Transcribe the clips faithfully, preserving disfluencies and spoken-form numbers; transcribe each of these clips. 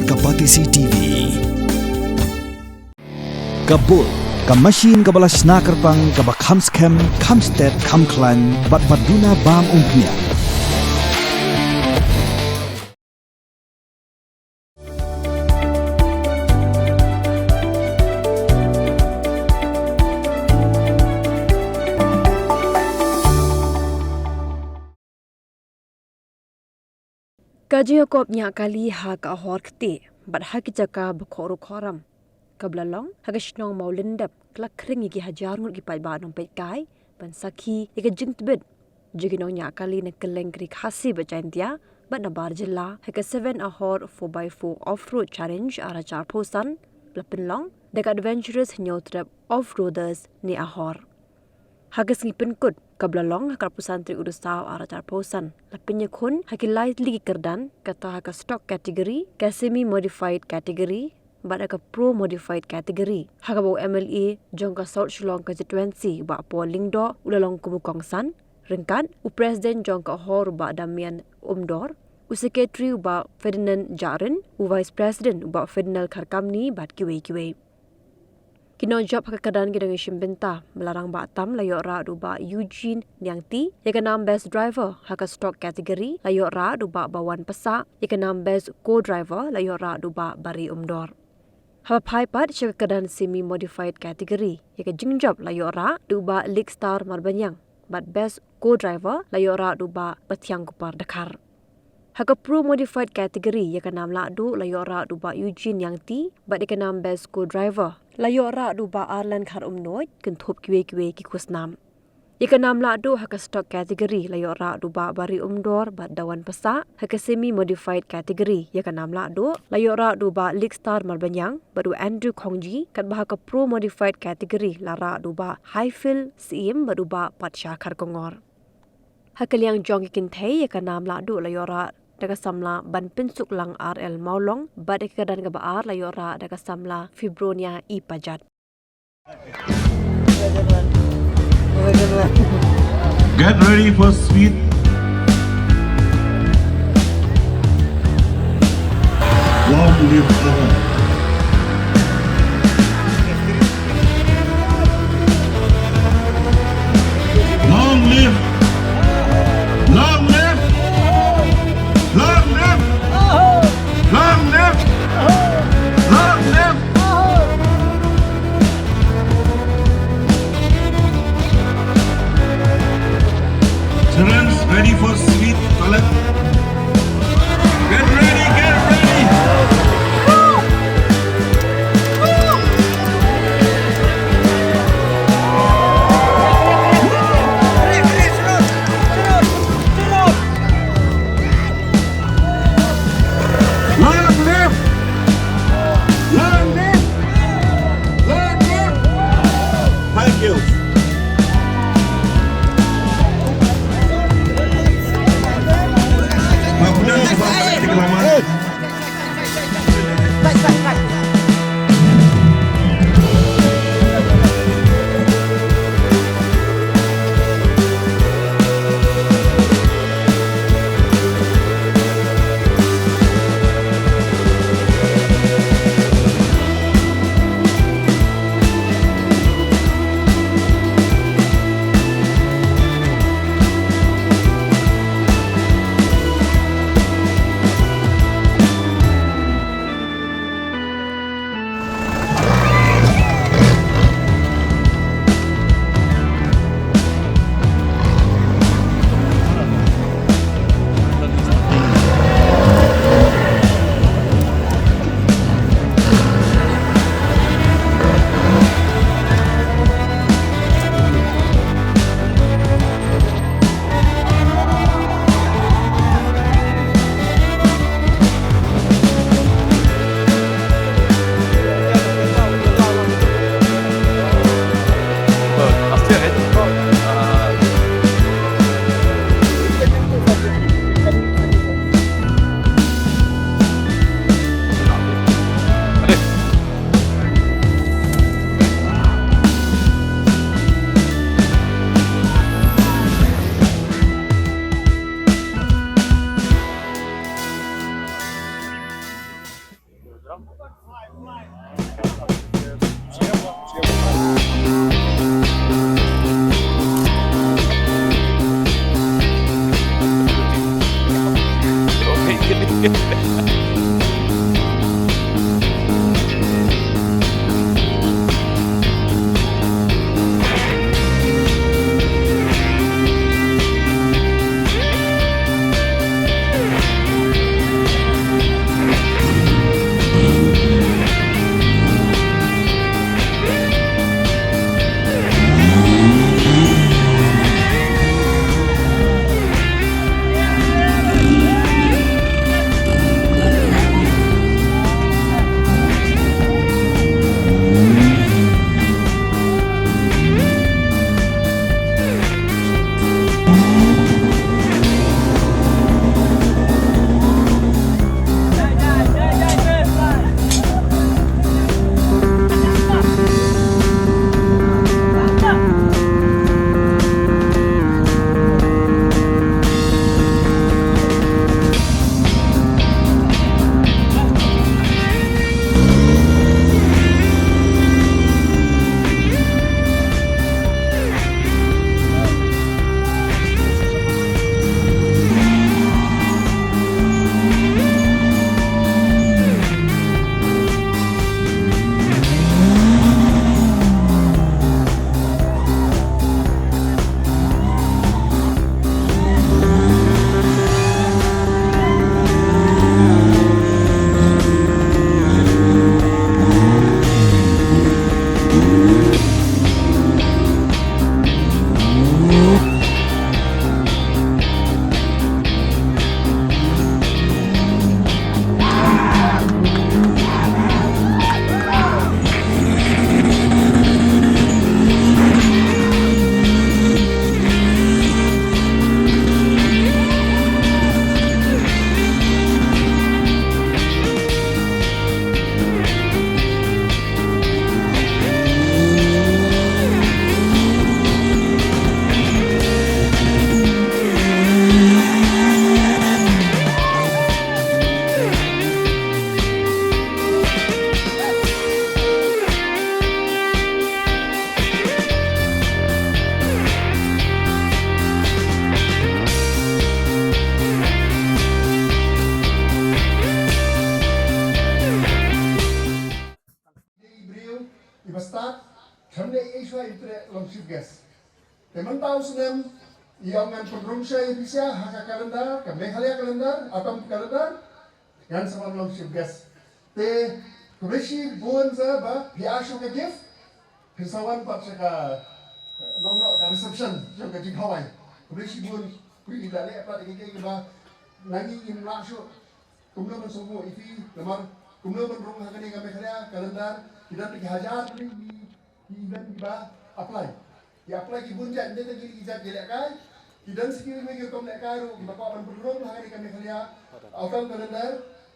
Ka Batesi T V. Ka Bull, ka machine kaba la shna kyrpang, kaba kham skhem, kham stet, kham khlaiñ, bad ba duna bam umphniang. Ka jingïakop ñiah kali ha ka Ahor Ktieh bad ha ki jaka ba khohruh khohram, kaba la long ha ka shnong Mawlyndep, ka la khring ïa ki hajar ngut ki paidbah nongpeitkai ban sakhi ïa ka jingtbit jong ki nongñiah kali na kylleng ka Ri Khasi bad Jaintia bad nabar jylla ha ka Seven Ahor four by four Off-Road Challenge ar hajar arphew san, ba la pynlong da ka Adventurous Hynñiewtrep Off-Roaders ne Ahor. Ha ka sngi pynkut, kaba la long ha ka arphew san tarik u Risaw ar hajar arphew san, la pynïakhun ha ki lai tylli ki kyrdan, kata ha ka stock category, ka semi modified category bad ha ka pro modified category, ha kaba u M L A jong ka South Shillong Constituency, Bah Paul Lyngdoh, u la long kum u kongsan, ryngkat u President jong ka Ahor, Bah Damian Umdor, u Secretary, Bah Ferdinand Jahrin, u Vice President, Bah Ferdinand Kharkamni, bad kiwei kiwei. Ki nongjop ha ka kyrdan ki nongïashim bynta ba la rangbah tam la ïoh rah da u Bah Eugene Niangti ïa ka nam Best Driver. Ha ka stock category la ïoh rah da u Bah Bawan Passah, ïa ka nam Best Co-Driver la ïoh rah da u Bah Barry Umdor. Haba phai pat sha ka kyrdan semi modified category, ïa ka jingjop la ïoh rah da u Bah Lakestar Marbaniang, bad Best Co-Driver la ïoh rah da u Bah Bathiang Kupar Dkhar. Ha ka pro modified category, ïa ka nam lahduh la ïoh rah da u Bah Eugene Niangti, bad ïa ka nam Best Co-Driver la ïoh rah da u Bah Arland Kharumnuid, kynthup kiwei kiwei ki khusnam. Ïa ka nam lahduh ha ka stock category la ïoh rah da u Bah Barry Umdor bad Dawan Passah. Ha ka semi modified category, ïa ka nam lahduh la ïoh rah da u Bah Lakestar Marbaniang bad u Andrew Khongji, katba ha ka pro modified category la rah da u Bah Haifil Syiem bad u Bah Patsha Kharkongor. Ha ka liang jong ki kynthei, ïa ka nam lahduh la ïoh rah da ka samla Banpynsuklang R L Mawlong, bad ïa ka kyrdan kaba ar la ïoh rah da ka samla Fibronia E Pajat. Get ready for speed. Long live Ahor. Long live! Long live! Long live! Long live! Long live! Children, ready for speed, Taleb? Get ready, get ready! Long live! Long live! Long live! Thank you. Ïa i briew iba stad, tang ne i shuwa i treh long chief guest. Te mynta u snem i ong ngan pynrung sha i bisia ha ka calendar, ka Meghalaya calendar, autumn calendar, ngan sa wan long chief guest. Te khublei shibun sa ba phi ai shuh ka gift, phin sa wan pat sha ka, eh, nongno ka reception jong ka jingkhawai. Khublei shibun, phi da leh pat ïa kiei kiei kiba nangne ngim lah shuh. Kumno ban sngewbha ïa phi, namar kumno ban rung ha kane ka Meghalaya calendar, ki don ki hajar tylli ki, ki event kiba apply. Ki apply ki bun jait, ym dei tang kine ki jait ki lehkai, ki don sa kiwei kiwei ki rukom lehkai ruh kiba kwah ban pynrung ha kane ka Meghalaya autumn calendar.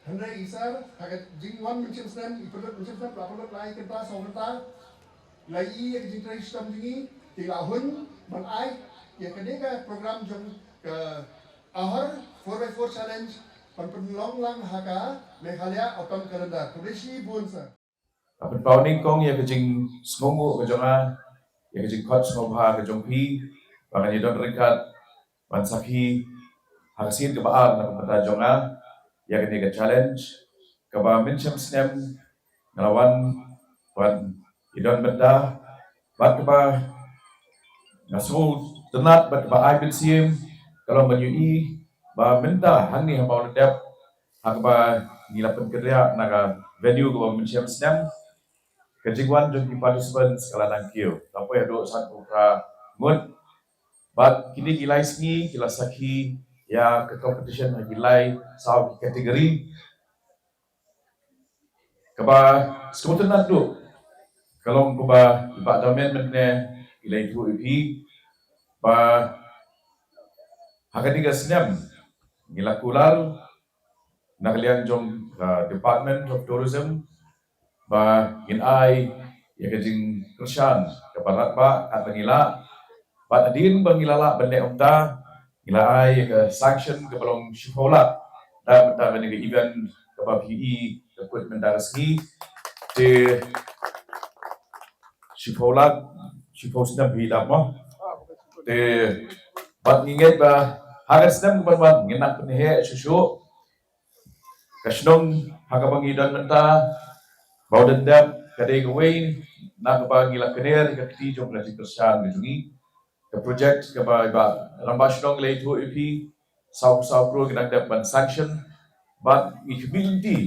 Hynrei i sir, ha ka jingwan mynshem snem, i pynlut mynshem snem, la pynlut lai kynta saw kynta. La ïohi ïa ka jingtrei shitom jong ngi, te la hun ban ai ïa kane ka program jong ka Ahor four by four Challenge ban pynlong lang ha ka Meghalaya Autumn Calendar. Khublei shibun sir. Nga pynpaw nyngkong ïa ka jingsngewnguh ka jong nga ïa ka jingkhot sngewbha ka jong phi ba ngan ïadon ryngkat ban sakhi ha ka sien kaba ar na ka bynta jong nga ïa kane ka challenge kaba mynshem snem nga la wan ban ïadon bynta bad kaba nga sngewtynnat bad kaba ai mynsiem ka long ban ïohi ba mynta hangne ha Mawlyndep ha kaba ngi la pynkynriah na ka venue kaba mynshem snem, ka jingwan jong ki participants ka la nang kiew. Ka poi haduh sanphew phra ngut. Bad kine ki lai sngi ki la sakhi ïa ka competition ha ki lai saw ki category. Kaba sngewtynnat duh ka long kaba i Bah Dame mynne i la ïathuh ïa phi ba ha kane ka snem ngi la kular na ka liang jong ka Department of Tourism ba ngin ai ïa ka jingkyrshan kaba radbah katba ngi lah. Bad hadien ba ngi la lah ban leh kumta, ngi la ai ïa ka sanction kaba long shiphew lak da mynta kane ka event kaba phi i ka kut mynta ka sngi. Te shiphew lak, shiphew snem phi dap mo. Te bad ngi ngeit ba ha ka snem kaba wan ngin nang pynheh shuh shuh. Ka shnong ha kaba ngi don mynta ba u don dep ka dei kawei na kaba ngi la kner ka kti jong ka jingkyrshan ka jong ngi. Ka project kaba ba rangbah shnong la ïathuh ïa phi, saw saw klur ngi dang dep ban sanction. Bad ngi khmih lynti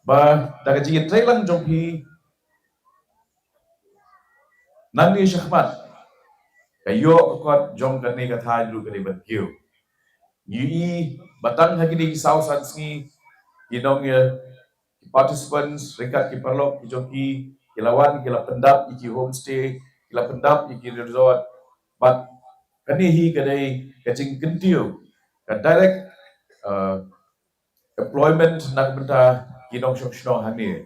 ba da ka jingïatreilang jong phi nangne shakhmat, ka ïoh ka kot jong kane ka thaiñ ruh ka dei ban kiew. Ngi i ba tang ha kine ki saw san sngi ki nong ïa ki participants ryngkat ki paralok ki jong ki, ki la wan ki la pyndap ïa ki homestay, ki la pyndap ïa ki resort. Bad kane hi ka dei ka jingkyntiew, ka direct, uh, employment na ka bynta ki nongshong shnong hangne.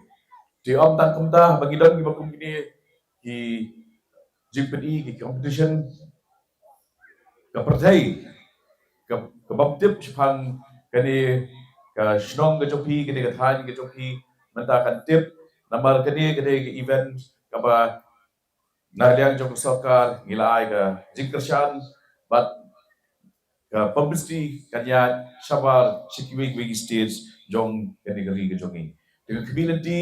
Te ym tang kumta, ba ngi don kiba kum kine ki jingpyni, ki competition, ka pyrthei ka, ka bym tip shaphang kane ka shnong ka jong phi, kane ka thaiñ ka jong phi mynta kan tip. Namar kane ka dei ka event kaba na liang jong ka sorkar ngi la ai ka jingkyrshan bad ka publicity kan ïaid shabar sha kiwei kiwei ki states jong kane ka ri ka jong ngi. Te nga khmih lynti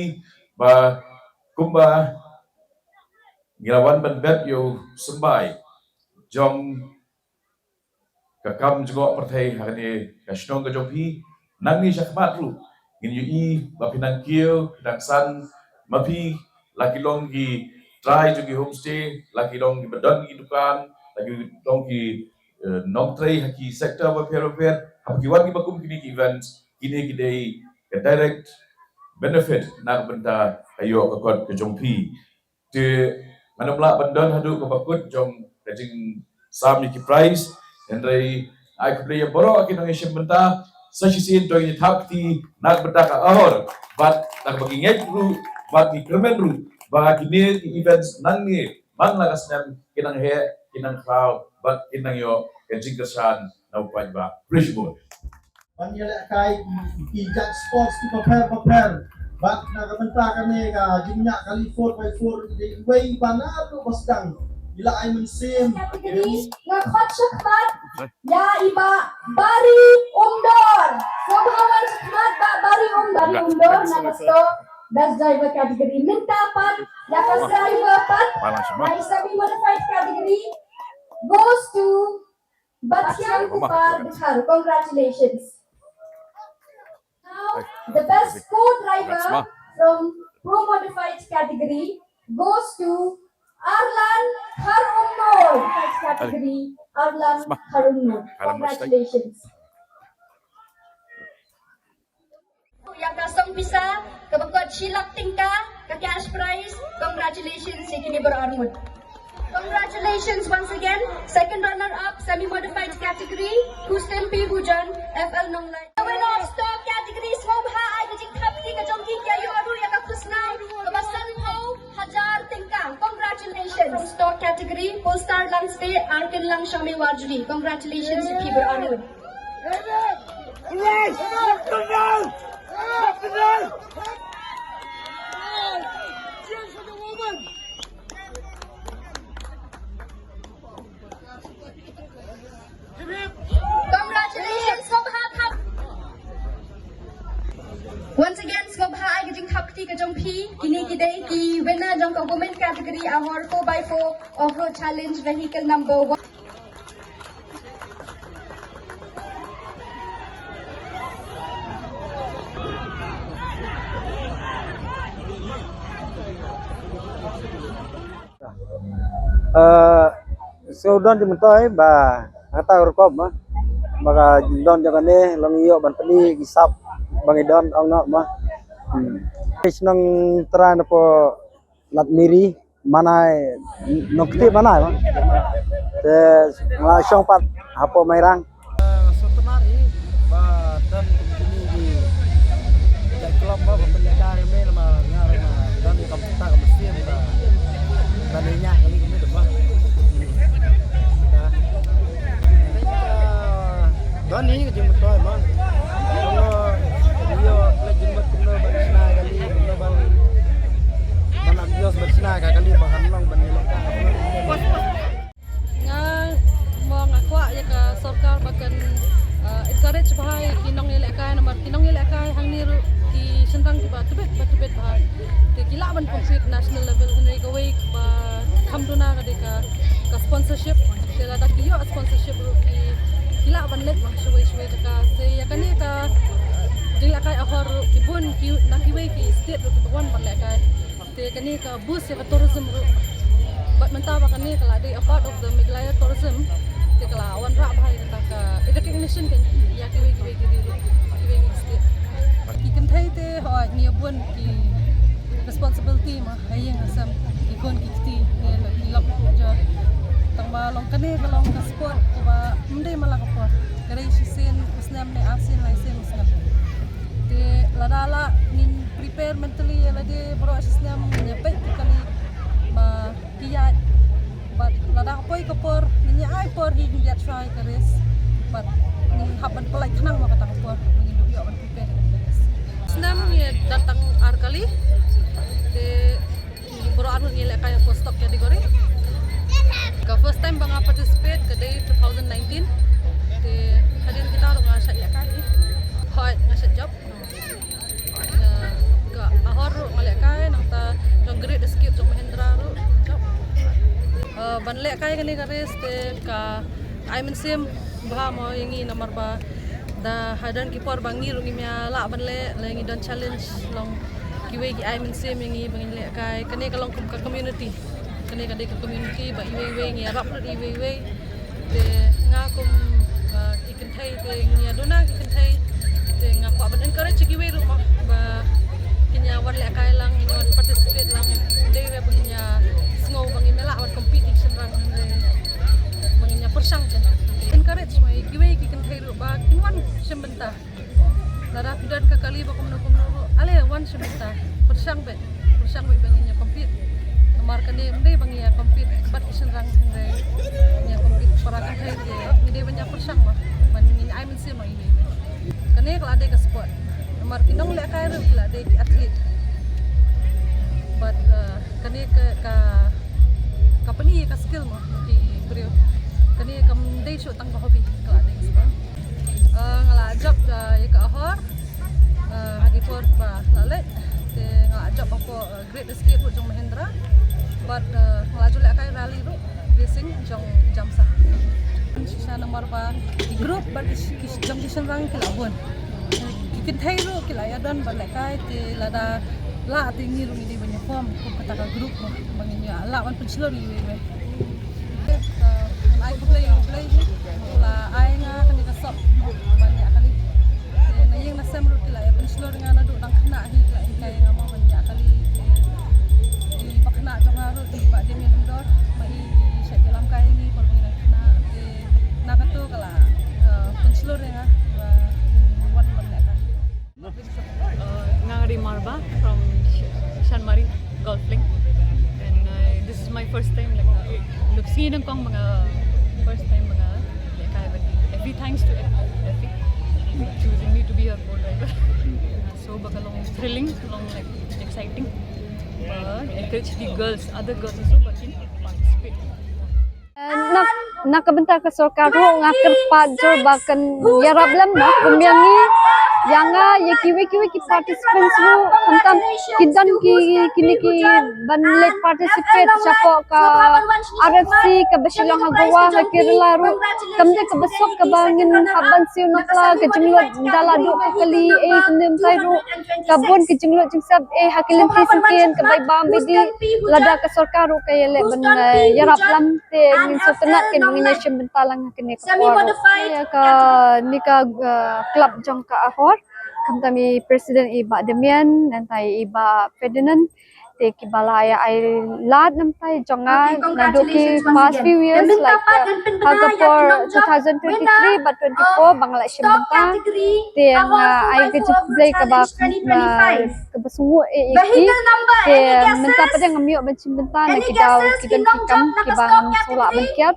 ba kumba ngi la wan ban bet ïa u symbai jong ka kam jngoh pyrthei ha kane ka shnong ka jong phi, nangne shakhmat ruh ngin ïohi ba phi nang kiew, phi nang san, ma phi la ki long ki trai jong ki homestay, la ki long kiba don ki dukan, la ki long ki, eh, nongtrei ha ki sector bapher bapher. Haba ki wan kiba kum kine ki events, kine ki dei ka direct benefit na ka bynta ka ïoh ka kot ka jong phi. Te ngan ym lah ban don haduh kaba kut jong ka jingsam ïa ki prize, hynrei ai khublei ïa baroh ki nongïashim bynta. Sa shisien to ïa thap kti na ka bynta ka Ahor bad na kaba ngi ngeit ruh bad ngi kyrmen ruh ba kine ki events nangne man la ka snem ki nang heh, ki nang khraw bad ki nang ïoh ka jingkyrshan na u paidbah. Khublei shibun. Ban ïalehkai ki judge sports ki bapher bapher. Bad na ka bynta kane ka jingñiah kali four by four ki dei iwei ba naduh ba sdang. Ïa la ai mynsiem. Category nga khot shakhmat ïa i Bah Bari Umdor. Sngewbha wan shakhmat Bah Bari Um, Bari Umdor na ka stock best driver category. Mynta pat ïa ka driver pat na i semi modified category goes to Bathiang Kupar Dkhar, congratulations. Now, the best co-driver from pro modified category goes to Arlan Kharumnor. Category, Arlan Kharumnor. Congratulations. Ïa ka song pisa kaba kot shi lak tyngka, ka cash prize. Congratulations ïa kine baroh arngut. Congratulations once again. Second runner up, semi modified category, Hussein P Hujan, F L Nonglait. The winner of stock category, sngewbha ai ka jingthap kti ka jong ki, ki ïoh ruh ïa ka khusnam kaba sanphew hajar tyngka. Congratulations. From stock category, Polestar Langspe, Arkin Langshami Warjri. Congratulations ïa phi baroh arngut. Congratulations, sngewbha thap. Once again, sngewbha ai ka jingthap kti ka jong phi. Kine ki dei ki winner jong ka women category Ahor four by four off-road challenge, vehicle number one. Eh, sngewdon jingmyntoi ba nga ta rukom ba ka jingdon jong kane long ïoh ban pyni ki sap ba ngi don ong noh ma. Hmm. Shnong Trai na po Lad Miri. Manai, Nongkti Manai ma. Te nga shong pat hapoh Mairang. Sutnar hi ba don kini ki jait club ba ba pynjaga ri me, namar nga ruh nga don ïa ka bynta ka mynsiem ba ban ïa kali kami ba. Don hi ka jingmyntoi ma. Ïoh, ïoh, Ba tbit, ba tbit ba. Te ki lah ban compete national level, hynrei kawei ba kham duna ka dei ka, ka sponsorship. Te lada ki ïoh sponsorship ruh ki, ki lah ban leit bad shawei shawei jaka. Te ïa kane ka, eh, jinglehkai Ahor ruh ki bun ki, na kiwei ki state ruh kiba wan ban lehkai. Te kane ka boost ïa ka tourism ruh. Bad mynta ba kane ka la dei a part of the Meghalaya tourism. Te ka la wanrah bha ïa kata ka recognition ka ïa kiwei kiwei ki ri ruh, kiwei ki state. Ki kynthei te hooid ngi bun ki responsibility ma ha ïing ha sem, ki khun ki kti, ngi la ki lok jor. Tang ba long kane ka long ka sport kaba ym dei man la ka por. Ka dei shisien u snem ne arsien laisien u snem. Te lada la ngin prepare mentally ïa lade baroh shisnem, ngin ïa peit ki kali ba ki ïaid. Bad lada ka poi ka por, ngin ïa ai por hi ngin ïa try ka race. Bad ngin hap ban pynlait khnang ma kata ka por, ngin ïoh ban prepare ka race. Snem ngi don tang ar kali. Te baroh arngut ngi lehkai ha four stroke category. Ka first time ba nga participate ka dei two thousand nineteen. Te hadien kita ruh nga shait lehkai. Hooid, nga shait jop. Nga, ka Ahor ruh nga lehkai, nangta jong Great Escape jong Mahindra ruh jop. Eh, ban lehkai kane ka race te ka ai mynsiem bha mo ïa ngi namar ba da ha don ki por ba ngi ruh ngim ïa lah ban leh, lada ngi don challenge long kiwei ki ai mynsiem ïa ngi ba ngin lehkai. Kane ka long kum ka community. Kane ka dei ka community ba iwei iwei ngi ïarap lut iwei iwei. Te nga kum, uh, ki kynthei te ngi ïa duna ki kynthei. Te nga kwah ban encourage ïa kiwei ruh mo ba kin ïa wan lehkai lang, kin ïa wan participate lang. Dei re ba ngin ïa sngew ba ngim lah wan compete ïa ki shynrang, hynrei ba ngin ïa pyrshang te. Encourage mo ïa kiwei ki kynthei ruh ba kin wan shim bynta. Lada phi don ka kali ba kumno kumno ruh, ale wan shim bynta. Pyrshang beit, pyrshang beit ba ngin ïa compete. Namar kane ym dei ba ngin ïa compete bad ki shynrang, hynrei ngin ïa compete para kynthei, te ngi dei ban ïa pyrshang mo ban ngin ai mynsiem ma iwei iwei. Kane ka la dei ka sport. Namar ki nonglehkai ruh ki la dei ki athlete. Bad, uh, kane ka, ka, ka pyni ïa ka skill mo ki briew. Kane kam dei shuh tang ka hobby, ka la dei ka sport. Uh, nga la jop, uh, ïa ka Ahor, uh, ha ki por ba la leit. Te nga la jop hapoh, uh, Great Escape ruh jong Mahindra. Bad, uh, nga la ju lehkai rally ruh, racing jong Jamsa. Shisha namar ba ki group bad ki, ki, jong ki shynrang ki la bun. Ki kynthei ruh ki la ïa don ban lehkai, te lada lah te ngi ruh ngi dei ban ïa form kum kata ka group mo ba ngin ïa lah ban pynshlur ïa iwei iwei. Te, uh, ai khublei ïa U Blei hi, u la ai nga kane ka sop ban ïa kali. Te na ïing na sem ruh ki la ïa pynshlur ïa nga naduh dang khynnah hi, ki la hikai ïa nga mo ban ïa kali. Te i bah khynnah jong nga ruh, i Bah Damian Umdor, ma i shait ïalam kai ïa ngi por ba ngi dang khynnah. Te na kato ka la, uh, pynshlur ïa nga ba, mm, wan ban lehkai. Uh, nga dei Marba from Sh-, Shanmari Golf Link, and, uh, this is my first time, like, uh, luk sngi nyngkong ba nga first time ba nga lehkai, but every thanks to Effie, Effie choosing me to be her co-driver. Uh, so ba ka long thrilling, long, like, exciting. Uh, encourage the girls, other girls also, ba kin participate. Na, na ka bynta ka sorkar ruh nga kyrpad jur ba kan ïarap lem, na kum ïa ngi, ïa nga, ïa kiwei kiwei ki participants ruh, khamtam ki don ki, kine ki ban leit participate shapoh ka R F C kaba Shillong ha Goa ha Kerala ruh. Kam dei kaba suk kaba ngin hap ban siew na pla, ka jinglut da la duh ka kali, eh, kam dei mynta ruh ka bun ka jinglut jingsep, eh, ha ki lynti syngkien kaba i bam i dih, lada ka sorkar ruh ka ïaleh ban, eh, ïarap lem. Te ngin sngewtynnat kein ba ngin ïa shim bynta lang ha kane ka por. Ïa kane ka, uh, club jong ka Ahor, khamtam i president i Bah Damian, nangta i Bah Ferdinand. Te kiba la ïa ai lad namar jong nga naduh ki past few years, like, uh, ha ka por two thousand twenty-three bad twenty-four ba nga la shim bynta. Te nga ai ka jingkhublei kaba, uh, kaba sngewbha ïa ki. Te mynta pat ngam ïoh ban shim bynta na ki daw ki don ki kam kiba ngam sngewlah ban kiar.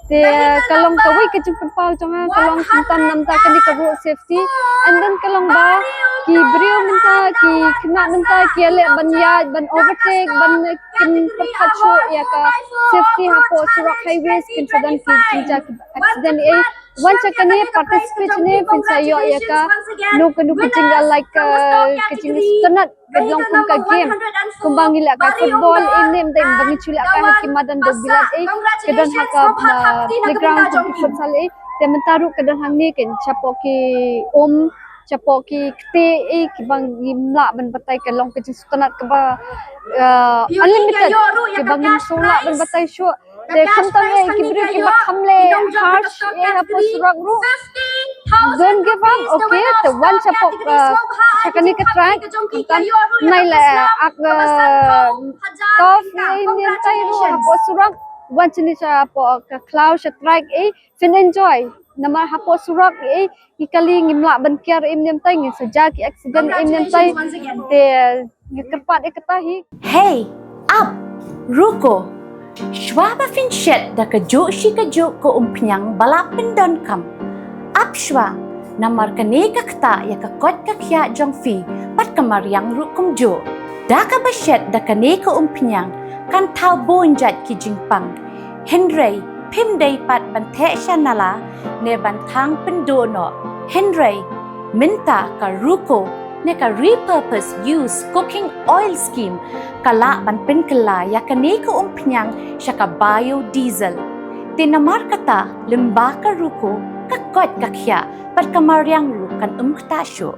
Te ka long kawei ka jingpynpaw jong nga, ka long khamtam namar kane ka road safety. And then ka long ba ki briew mynta, ki khynnah mynta ki ïaleh ban ïaid, ban overtake, ban kim pyrkhat shuh ïa ka safety hapoh surok highways, kin sa don ki jingjia ki accident, eh. Wan sha kane participate ne phin sa ïoh ïa ka, no ka no ka jing, like, uh, ka jingsngewtynnat ka long kum ka game. Kumba ngi lehkai football, im ne em dei ba ngi shu lehkai ha ki madan dong bilat, eh, ka don ha ka, uh, playground kum ki futsal, eh. Te mynta ruh ka don hangne, kan shapoh ki um, shapoh ki kti, eh, kiba ngim lah ban batai, ka long ka jingsngewtynnat kaba, uh, unlimited, kiba ngim shu lah ban batai shuh. Te khamtam eh ki briew kiba kham leh harsh eh hapoh surok ruh, don't give up, okay? Te wan shapoh, uh, sha kane ka track, khamtam nai leh ak, uh, tough eh im ne em dei ruh hapoh surok. Wan shane shapoh ka khlaw sha track eh, phin enjoy. Namar hapoh surok eh, ki kali ngim lah ban kiar im ne em dei, ngin sa jia ki accident im ne em dei. Te ngi kyrpad ïa kata hi. Hey, ap, ruko. Shuwa ba phin shet da kajuh shi kajuh ka umphniang ba la pyndonkam, ap shuwa, namar kane ka ktah ïa ka koit ka khiah jong phi bad ka mariang ruh kumjuh. Da kaba shet da kane ka umphniang kan thaw bun jait ki jingpang. Hynrei phim dei pat ban theh sha nala ne ban thang pynduh noh. Hynrei mynta ka ruko ne ka repurpose use cooking oil scheme ka lah ban pynkylla ïa kane ka umphniang sha ka biodiesel. Te namar kata, lyngba ka ruko, ka koit ka khiah bad ka mariang ruh kan ym ktah shuh.